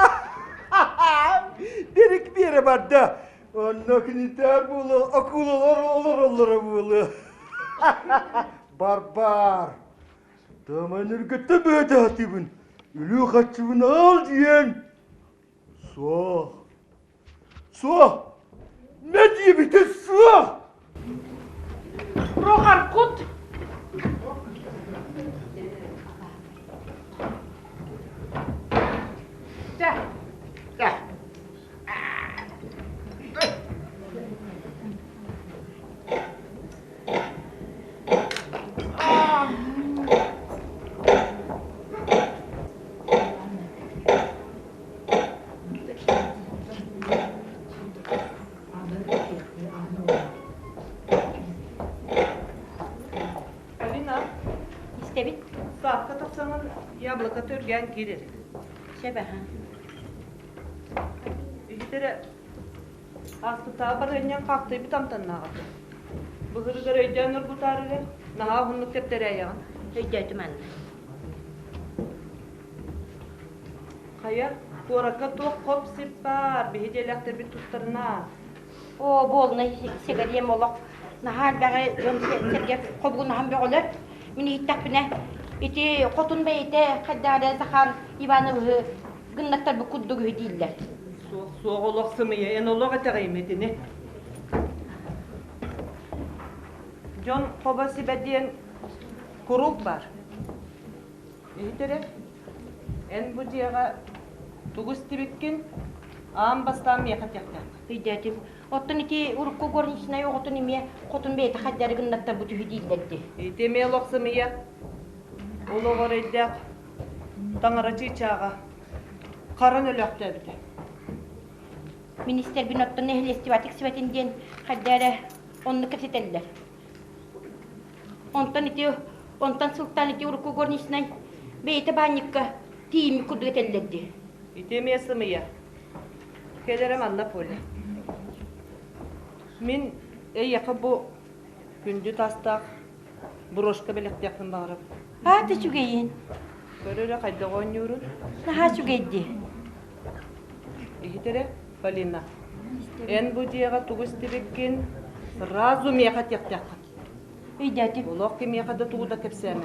Берик биэрэ барда. Онно кинитэ буолу, акулалар олороллоро буолу. Барбар. Таман үргөттө бөтө Үлүү хаччыбын ал диэн. Суох. Суох! Не диэбитэ суох! Прохор, кут! Чэ. Чэ. Алина. Истэбит. Саакка тахсаҥын яблоко төргөөн киирэр. Сөп аха. Иһит эрэ, ааспыттааҕы барыанньаҥ хаахтыйбыт амтаннаах этэ. Былырыгар өйдөөн оргутаарыгар наһаа уһуннук тэптэрээйэҕин. Өйдөөтүм Анна. Хайа, куоракка туох хоп-сип баар, биһи дьиэлээхтэрбит тустарына. Оо, буолунай сигарием олох наһаа элбэҕи дьон сэргэ хобугунаһан бөҕөлөр. Мин иһиттэхпинэ, ити хотун бэйэтэ хайдах эрэ Захар Ивановиһы гыннаттарбыт курдук үһү дииллэр. Суох, суох олох сымыйа, эн олох итэҕэйимэ итини. Дьон хобо сибэ диэн куруук баар. Иһит эрэ, эн бу дьиэҕэ тугу истибиккин аан бастаан миэхэ этиэхтээх. Өйдөөтүм. Оттон ити урукку горничнай оҕотун эмиэ хотун бэйэтэ хайдары гыннаттарбыт үһү дииллэр дии. Ити эмиэ олох сымыйа. Ол оҕо эрэйдээх таҥара чыычааҕа харан өлөөхтөөбүтэ. Министербин оттон нэһилиэстибэтик сибэтин диэн хайда эрэ оннук кэпсэтэллэр. Онтон ити онтон сылтаан ити урукку горничнай бэйэтэ баанньыкка тиийиммит курдук этэллэр дии. Ити эмиэ сымыйа. Кэл эрэ манна Поля. Мин эйиэхэ бу күндү таастаах брошка бэлэхтиэхпин баҕарабын. Аата үчүгэйин. Көр эрэ хайдах оонньуурун. Наһаа үчүгэй дии. Иһит эрэ, Полина. Эн бу дьиэҕэ тугу истибиккин сразу миэхэ этиэхтээххин. Өйдөөтүм. Олох кимиэхэ да тугу да кэпсээмэ.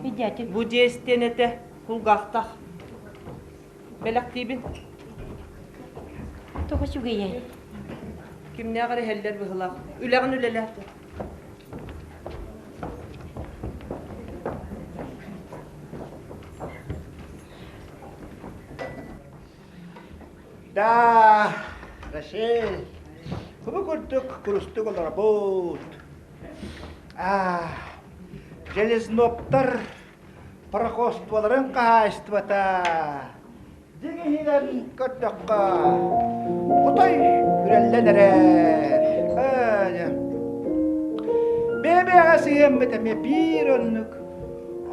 Өйдөөтүм. Бу дьиэ истиэнэтэ кулгаахтаах. Бэлэхтиибин. Тоҕо үчүгэйэй? Кимнээх эрэ иһэллэр быһыылаах. Үлэҕин үлэлээх. Да, Рашель, бу курдук курустук олоробут. А, Железноптар пароходстволарын хаһаайыстыбата дьиҥ иһинэн көрдөххө, отой үрэллэн эрэр. Бэйэ-бэйэҕэ сыһыаммыт эмиэ биир оннук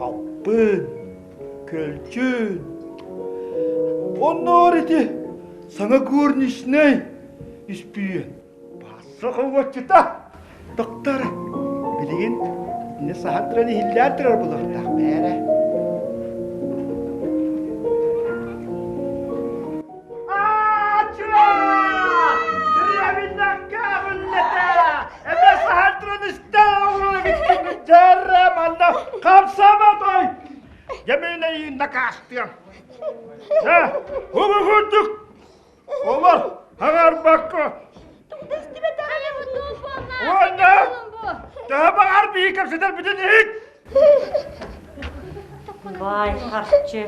албын, көлдьүн. Онноор ити саҥа горничнай испиэн. Сахалаччыта доктор билигин итини саһан туран иһиллээн турар буолуохтаах бээрэ. Хамсаабатай! Дьэминэйин накаастыам. Дьэ, курдук Олор хаҥарбакка Уонна төһө баҕар биһи кэпсэтэрбитин иһит! Баай харчы.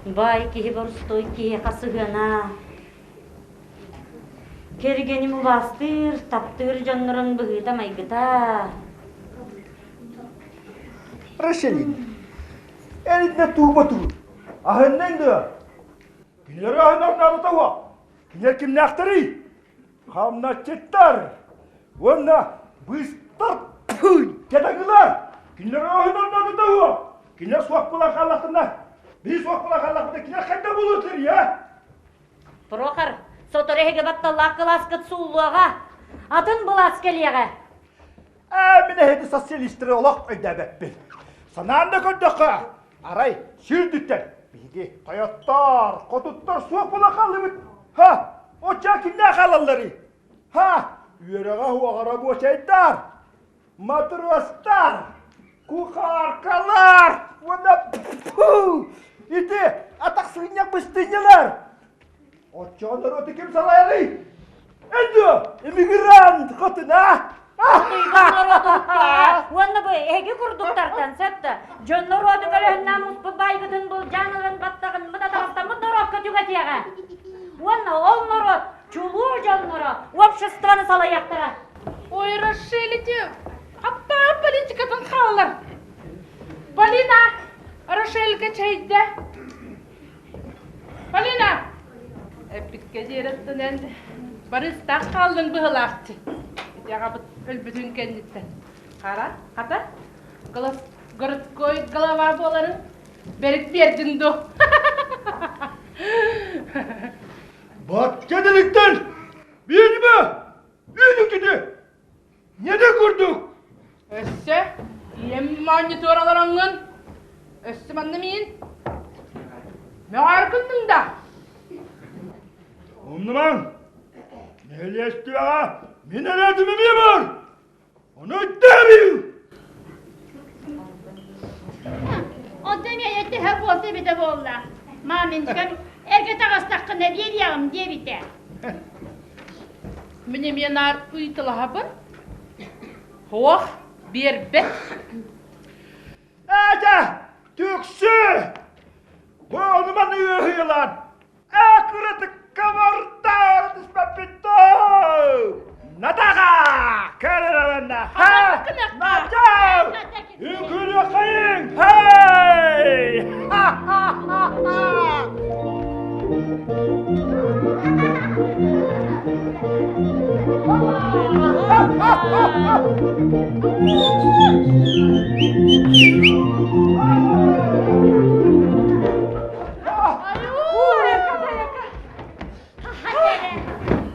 Баай киһи борустуой киһиэхэ сыһыана. Кэргэним убаастыыр, таптыыр дьоннорун быһыыта-майгыта. Расселин, Эриннэ тууба тугун? Аһынныҥ дуо? Кинилэри аһынар наадата уох. Кинилэр кимнээхтэрий? Хамначчыттар уонна быстар кэтагылар. Кинилэри аһынар наадата уох. Кинилэр суох буолан хааллахтарына, биһи суох буолан хааллахпытына, кинилэр хайдах буолуохтарый, а? Прохор, сотору эһиги батталлаах кылааскыт сууллуоҕа. Атын былаас кэлиэҕэ. Ээ, мин эһиги социалистары олох өйдөөбөппүн. Санаан да көрдөххө, арай сүүрдүттэр биһиги тойоттор, хотуттар суох буола хааллыбыт. Ха, оччо кимнээх хаалалларый? Ха, үөрэҕэ уоҕара буочайдар, матростар, кухаркалар уонна ити атах сыынньах быстынньалар. Оччоҕо норуоту ким салайарый? Эдо, иммигрант хотуна! Уонна бу эһиги курдуктартан сөп да дьон норуоту көлөһүннээн муспут байгытын былдьаан ылан баттаҕын мытатаҕастаммыт норуокка түгэтиэҕэ. Уонна ол норуот чулуу дьонноро обществоны салайыахтара. Ой, Рошелите, аппаа политикатын хааллар. Полина, Рошелька чэйдэ. Полина! Эппиккэ диэрэттэнэн барыстаах хааллыҥ быһылаахчы. Ити аҕабыт өлбүтүн кэнниттэн. Хара, хата, городской голова буоларын бэрик биэрдин дуо? Кэдиликтэн биэримэ! Үүнүкүтү! Ньэдэ курдук! Өссө ийэм моонньутуор олороҥҥун, өссө манна миин мөҕөр гынныҥ да? Умнумаҥ! Нэһилиэстибэҕэ мин эрээтим эмиэ бар! Ону өйдөөбүн! Онтон эмиэ төһө буолса эбитэ буолла. Мааминчикам эргэ таҕыстаххына биэриэҕим диэбитэ. Мин эмиэ наар ыйыталаһабын. Суох, биэрбэт. Эдэ, түксү! Бу ону маны ыаһыйалаан, ээ кыратык кабартаар түспэппит Натаха! Кэлэрэннэ! Ха! Натау! Үкүрүөххэйиҥ! Хей! Ха-ха-ха-ха!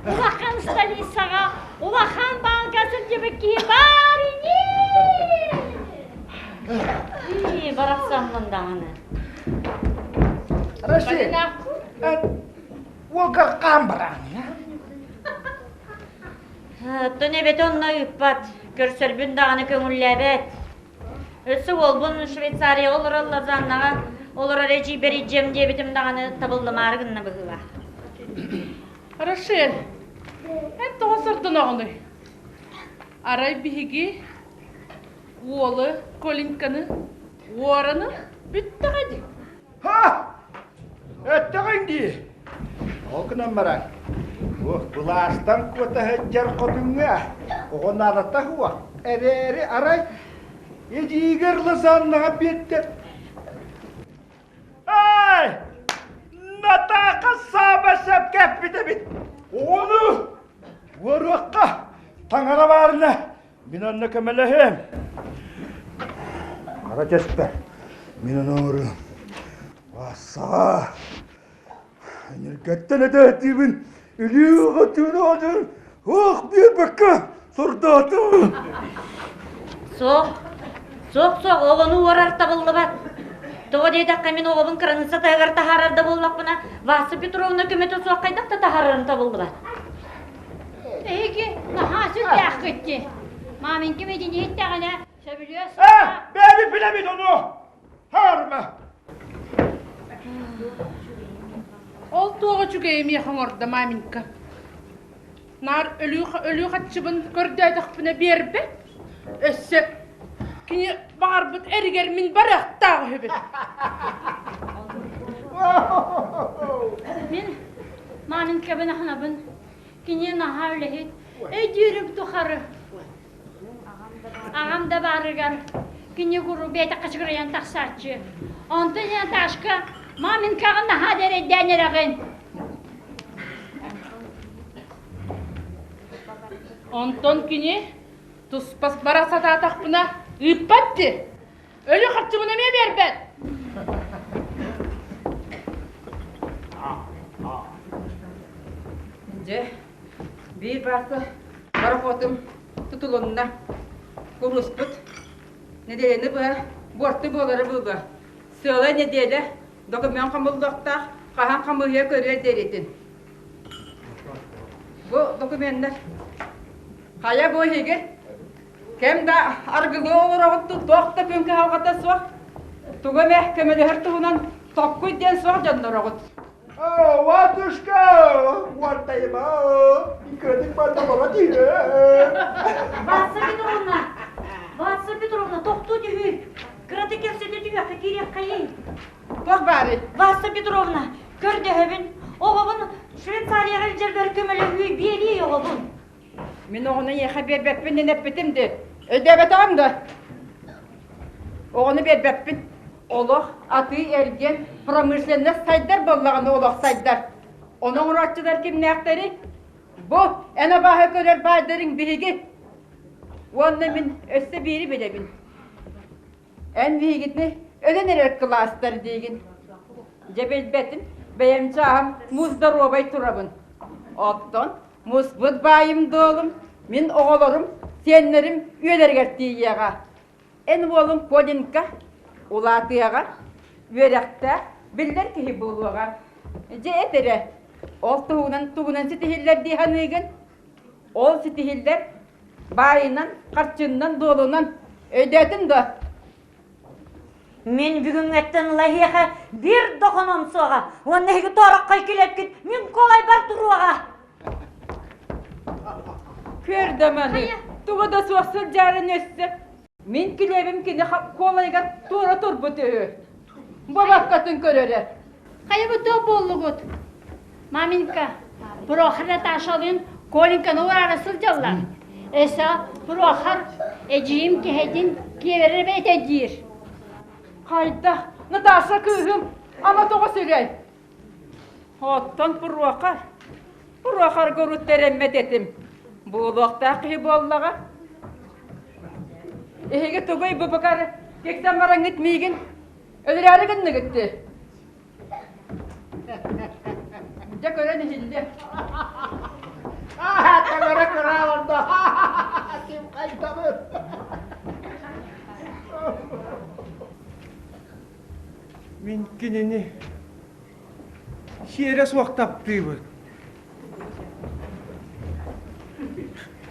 Улахан столицаҕа улахан баалга сылдьыбыт киһи баар ини! Барахсаммын даҕаны. Россия, уолгар хаан барааны. Оттон эбэтэ онно ыыппат, көрсөрбүн даҕаны көҥүллээбэт. Өссө уолбун Швейцарияҕа олорор Лозаннаҕа олорор эдьиийбэр илдьиэм диэбитим даҕаны табыллымаары гынна быһыылаах. Рошель, эн тоҕо сордоноҕунуй? Арай биһиги уолу Коленьканы уораны бүттэҕэ дии. Ха! Эттэҕиҥ дии. Ол гынан баран, бу былаастан куота сылдьар хотуҥҥа оҕо наадата суох. Эрээри арай эдьиийгэр Лозаннаҕа биэрдэр. Эй! Натааха саама сөпкө эппит эбит. Оҕону уоруохха таҥара баарына Мин онно көмөлөһүөм. Хара тэспэ. Мин ону оҥоруом. Вассаҕа. Энергеттэн этээттиибин. Илии оҕотуун оҕотун. Ох биэрбэккэ сордоотум. Суох. Суох, суох, оҕону уорар табыллыбат. Тоҕо диэтэххэ мин оҕобун кыраныысса таһыгар таһаарар да буоллахпына, Васса Петровна көмөтө суох хайдах да таһаарарым табыллыбат. Эһиги наһаа сүрдээххит дии. Мааминкам итини иһиттэҕинэ, сөбүлүө Э, суоҕа. бэйэбит билэбит ону. Хаарма. Ол туох үчүгэйи миэхэ оҥордо, маменька? Наар өлүү, өлүү хаччыбын көрдөөтөхпүнэ биэрбэт. Өссө кини баҕарбыт эригэр мин барыахтаах үһүбүн. Мин мааминкабын аһынабын. Кини наһаа үлэһит, өйдүүрүм тухары. Аҕам да баарыгар кини куруук бэйэтэ хачыгырайан тахсааччы. Онтон Наташка маминкаҕын наһаа да эрэйдээн эрэҕин. Онтон кини туспа бара сатаатахпына ыыппат дии. Өлүү харчыбын эмиэ биэрбэт. Дьэ, биир баарса пароходум тутулунна. Куруспут нэдиэлэни быһа буорты буолара буолуо. Сыала нэдиэлэ документ хомуллуохтаах, хаһан хамыыһыйа көрүө диэритин. Бу докуменнар хайа бу эһиги Кэм да аргылыы олороҕут туох да күн кыһалҕата суох, тугу эмэ көмөлөһөр туһунан токкуй диэн суох дьоннороҕут. Оо, матушка, уортайыма, иккитик бардалара тиһэ. Васса Петровна, Васса Петровна, тохтуу түһүй. Кыраты кэпсэтэ түһүөххэ киириэххэйий. Туох баарый? Васса Петровна, көрдөһөбүн, оҕобун Швейцарияҕа илдьэрбэр көмөлөһүү биэрии оҕобун. Мин оҕону эйиэхэ биэрбэппин диэн эппитим дии. Өйдөөбөтөҕүм да? Оҕону биэрбэппин. Олох, атыы-эргиэн, промышленность сайдар буоллаҕына олох сайдар. Ону оҥорооччулар кимнээхтэрий? Бу эн абааһы көрөр баайдарыҥ биһиги. Уонна мин өссө биири билэбин. Эн биһигитини өлөн эрэр кылаастар диигин. Дьэ билбэтим, бэйэм чааһым муус доруобай турабын. Оттон муспут баайым-дуолум мин оҕолорум, сиэннэрим үөлэригэр тиийиэҕэ. Эн уолуҥ Колинка улаатыаҕа, үөрэхтээх, биллэр киһи буолуоҕа. Дьэ эт эрэ, ол туһунан тугунан ситиһиллэр дии саныыгын? Ол ситиһиллэр баайынан, харчыннан, дуолунан. Өйдөөтүҥ дуо? Мин бүгүҥҥэттэн ыла эһиэхэ биир да хонон суоҕа уонна эһиги тоороххой килэпкит мин куолайбар туруоҕа. Көр да маны, тугу да суох сылдьарын өссө. Мин килиэбим кини куолайыгар туора турбут үһү. Бабаккатын көрөрө. Хайа бу туох буоллугут? Маменька, Прохор Наташалыын Коленьканы ураара сылдьаллар. Эсэ Прохор эдьиийим киһитин киэбэрэр бэйэтэ диир. Хайдах, Наташа кыыһым, ама тоҕо сүрэй? Оттон Прохор, Прохорга урут эрэммэт этим. Буолуохтаах киһи буоллаҕа. Эһиги тугуй бу бакар киксэн бараҥҥыт миигин өлөрөөрү гынныгыт дии. Дьэ көрөн иһиллиэ. Таҥара кырааларда ким хайдабыт? Мин кинини сиэрэ суох таптыыбын.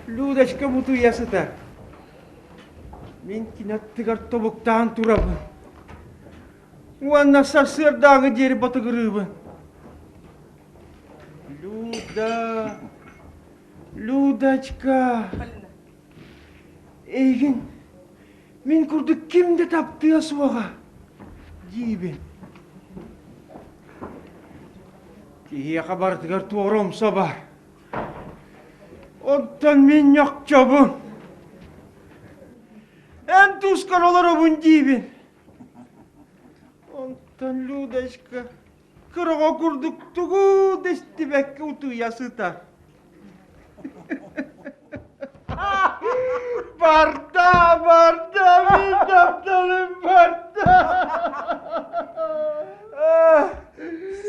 Людочка бутуйа сытар. Мин кини аттыгар тобуктаан турабын. Уонна сарсыардааҥы диэри батыгырыыбын. Люда, Людочка, эйигин мин курдук ким да таптыа суоҕа, диибин. Киһиэхэ барытыгар туора умса бар. Оттон мин ньохчобун. Эн тускар олоробун диибин. Онтон Людочка кыраҕа курдук тугу да истибэккэ утуйа сытар. Барда, барда, мин тапталым барда.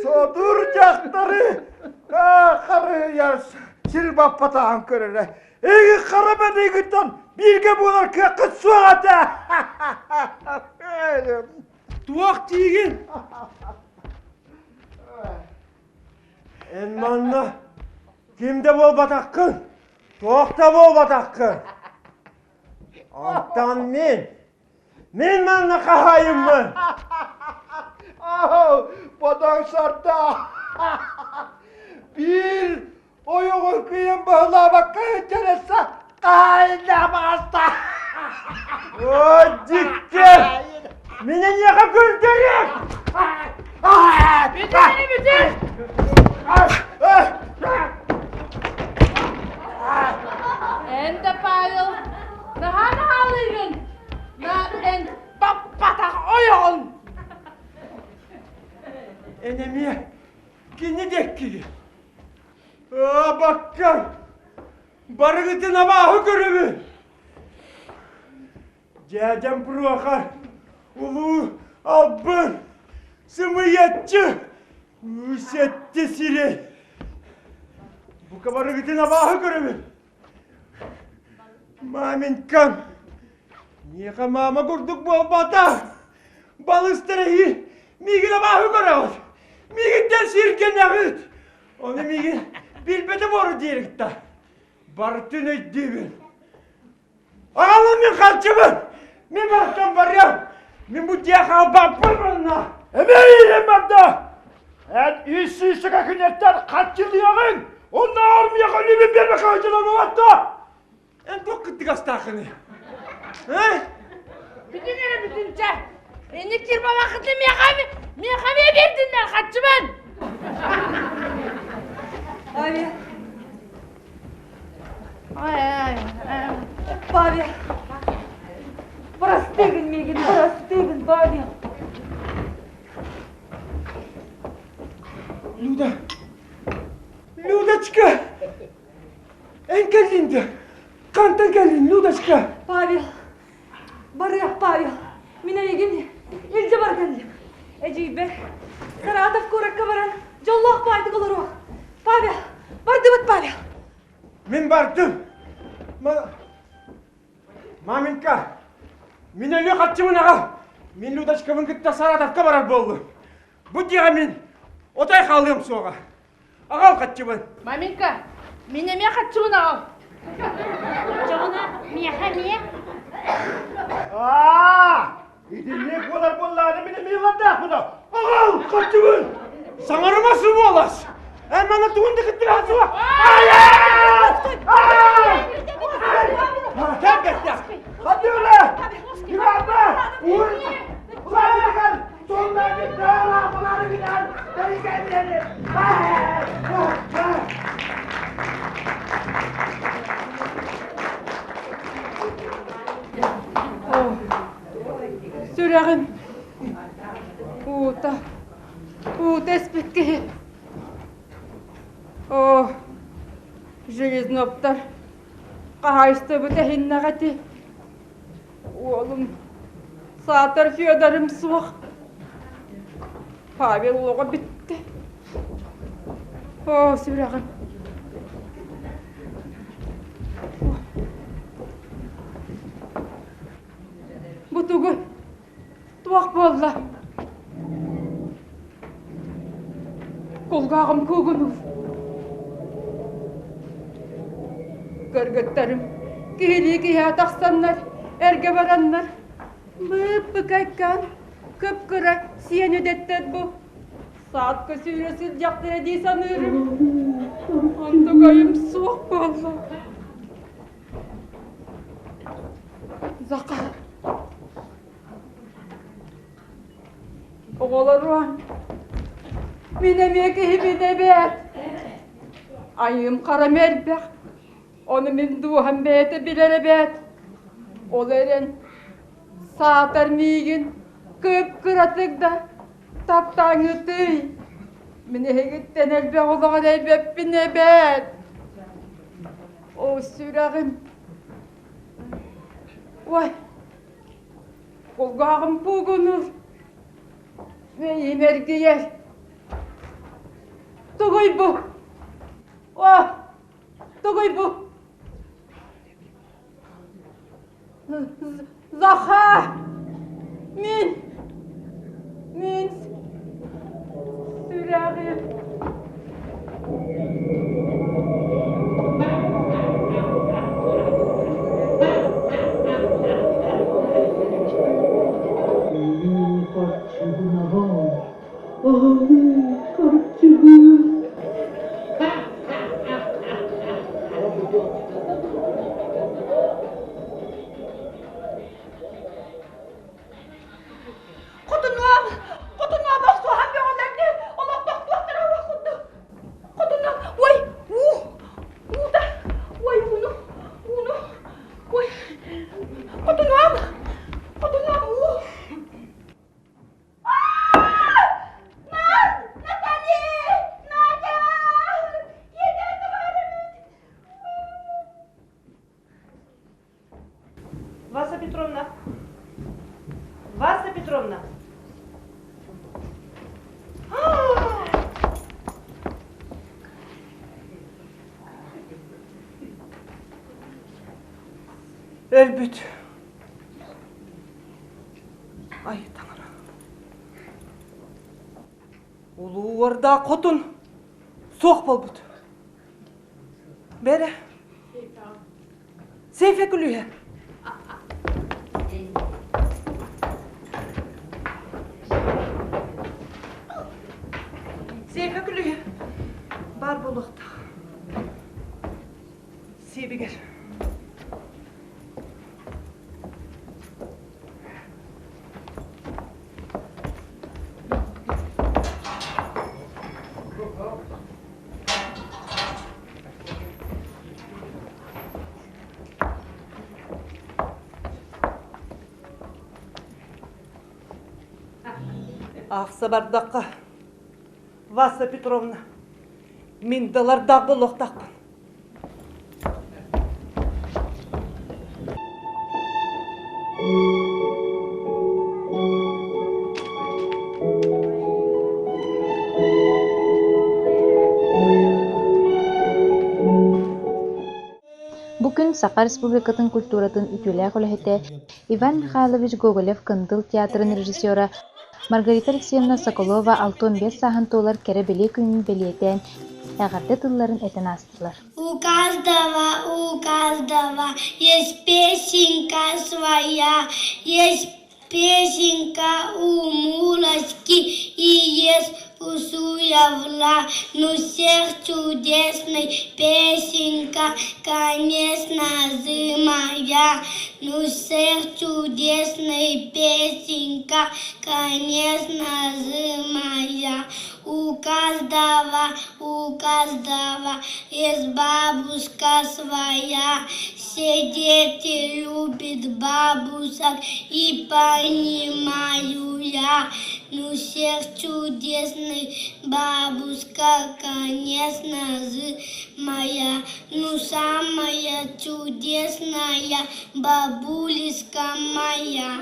Содур дьахтары харыйар сир баппатаҕын көрөрө. Эйи хара бэдыгыттан бииргэ буолар кыаххыт суох этэ. Туох диигин? Эн манна ким да буолбатаххын, туох да буолбатаххын. Онтон мин, мин манна хаһаайыммын. Бодоҥ сордо. Биир ойоҕун кыйан баһылаабакка сылдьарыса хаһаайыннаах баҕаста. О, дикке! Мин эйиэхэ көрдөрүөм! Бүтүн бүтүн! Эн да Павел, наһаа наһаалыыгын. На эн баппатах ойоҕун! Эн эмиэ кини диэккигин. Абаккар! Барыгытын абааһы көрөбүн! Дьээдьэм Прохор, улуу албын, сымыйаччы, үсэтти сирэй! Бука барыгытын абааһы көрөбүн! Маменькам, миэхэ маама курдук буолбата! Балыстар эһи миигин абааһы көрөҕүт! Миигиттэн сиргэнэҕит! Ону миигин билбэтэ буору диэрикта. Барытын өйдүүбүн. Аҕалым мин харчыбын! Мин бартан барыам! Мин бу дьиэ хаалбаппын манна! Эмиэ барда! Эн үс сүүсэкэ күнэттэн харчылыаҕыҥ! Оннооҕор миэхэ өлүүбүн биэрбэккэ сылдьан олорбатта! Эн туох кыттыгастааххыный? Э? Бүтүн эрэ бүтүнчэ. Инник кирбалааххытын миэхэ миэхэ эмиэ биэрдиннэр харчыбын. Павел. Ай ай ай. Павел. Бырастыгын миигин, бырастыгын, Павел. Люда! Людочка! Эн кэллин да? Хантан кэллин, Людочка? Павел, барыах, Павел. Мин эйигин илдьэ бар кэллим. Эдьиийбэр Саратов куоракка баран дьоллоох баайдык олоруох. Павел, бардыбыт! бардым. Маменька, мин өлүү хаччыбын аҕал. Мин Людочкабын кытта Саратовка барар буоллум. Бу дьиэҕэ мин отой хаалыам суоҕа. Аҕал хаччыбын. Маменька, мин эмиэ хаччыбын аҕал. Оччоҕуна миэхэ эмиэ. Аа! Итинник буолар буоллаҕына мин эмиэ ылардаахпын Аҕал хаччыбын! Саҥарыма субуолас! Эн мана тугун да кыттыгаһа суох! Кэм кэттэх! Хадыыла! Иванна! Ур! Улаатыгар! Тулланы таала буларыгынан бэригэннэри! Сүрэҕим уута, уута эспит киһи. Оо, Железновтар хаһаайыстыбыт эһиннэҕэ ити. Уолум, саатар Федорым суох. Павел олоҕо бүттэ. Оо, сүрэҕим. Бу тугу? Туох буолла? Кулгааҕым куугунуур. Кыргыттарым киһилии киһи тахсаннар, эргэ бараннар, быып-быкайкаан, кып-кыра сиэн үдэттэр бу. Саатка сүүрэ сылдьахтара дии саныырым. Онтукайым суох буолла. Захар. Оҕолоруом, мин эмиэ киһибин эбээт. Айыым харам элбэх, ону мин дууһам бэйэтэ билэр эбээт. Ол эрэн, саатар миигин кып-кыратык да таптааҥҥытый. Мин эһигиттэн элбэх олоҕун элбэппин эбээт. Оо, сүрэҕим. Ой, кулгааҕым куугунуур. Мэйиим эргийэр. Тугуй бу? О, тугуй бу? Захар! Мин! Мин сүрэҕим Хотунуом, хотунуом охсуһан бөҕөлөрдү, олохтохтуохтара уох курдук. Хотунуом, ой, уу, уута, ой, ууну, ууну, ой, хотунуом, хотунуом, уу. Васа Петровна! Васа Петровна! Өлбүт. Ай, таҥара. Улуу уордаах хотун суох буолбут. Бэрэ. Сейфе күлүүһэ. Сейфе күлүүһэ. Бар буолуохтаах. Сиэбигэр. Аахса бардахха, Васа Петровна, мин далардаах буолуохтаахпын. Саха Республикатын культуратын үтүөлээх үлэһитэ Иван Михайлович Гоголев-Кындыл театрын режиссера Маргарита Алексеевна Соколова 65 сааһын туолар кэрэ-бэлиэ күнүн бэлиэтээн, эҕэрдэ тылларын этэн аастылар. У каждого, у каждого есть песенка своя, есть Песенка у Мурочки и есть у Суявла, ну всех чудесной песенка, конечно, моя. Ну всех чудесной песенка, конечно, моя. У каждого, у каждого есть бабушка своя. Все дети любят бабушек и понимаю я. Ну всех чудесный бабушка, конечно же, моя. Ну самая чудесная бабулечка моя.